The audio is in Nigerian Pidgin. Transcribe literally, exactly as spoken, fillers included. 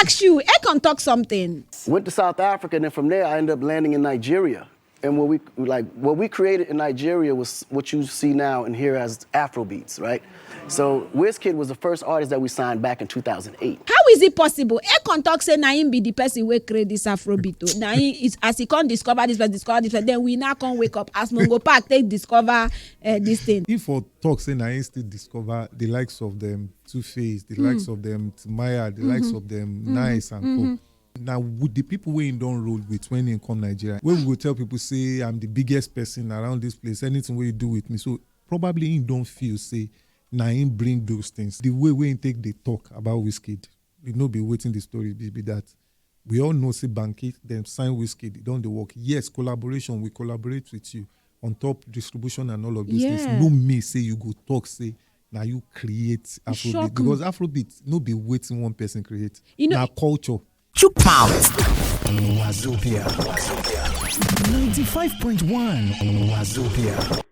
Ask you, Akon talk something. Went to South Africa, and then from there I ended up landing in Nigeria. And what we like, what we created in Nigeria was what you see now and hear as Afro beats, right? So Wizkid was the first artist that we signed back in two thousand eight. How is it possible? Akon talk say na him be the person wey create this Afrobeat o. Na him is as he come discover this person, discover this person. Then we now come wake up as Mungo Park take discover uh, this thing. If for talk say na him still discover the likes of them Two Face, the likes of them Timaya, the likes of them Nice and Co. Now with the people wey him don roll with when he come Nigeria, wey we go tell people say I'm the biggest person around this place, anything wey you do with me. So probably him don feel say na him bring those things. The way wey him take dey talk about Wizkid, e no be wetin the story be be that. We all know say Banky dem sign Wizkid, e don dey work. Yes, collaboration, we collaborate with you on top distribution and all of these things. Yeah. No mean say you go talk say na you create Afrobeat, shock me. Because Afrobeat no be wetin one person create. You know- Na culture. Chook mouth. Wazobia. ninety-five point one Wazobia.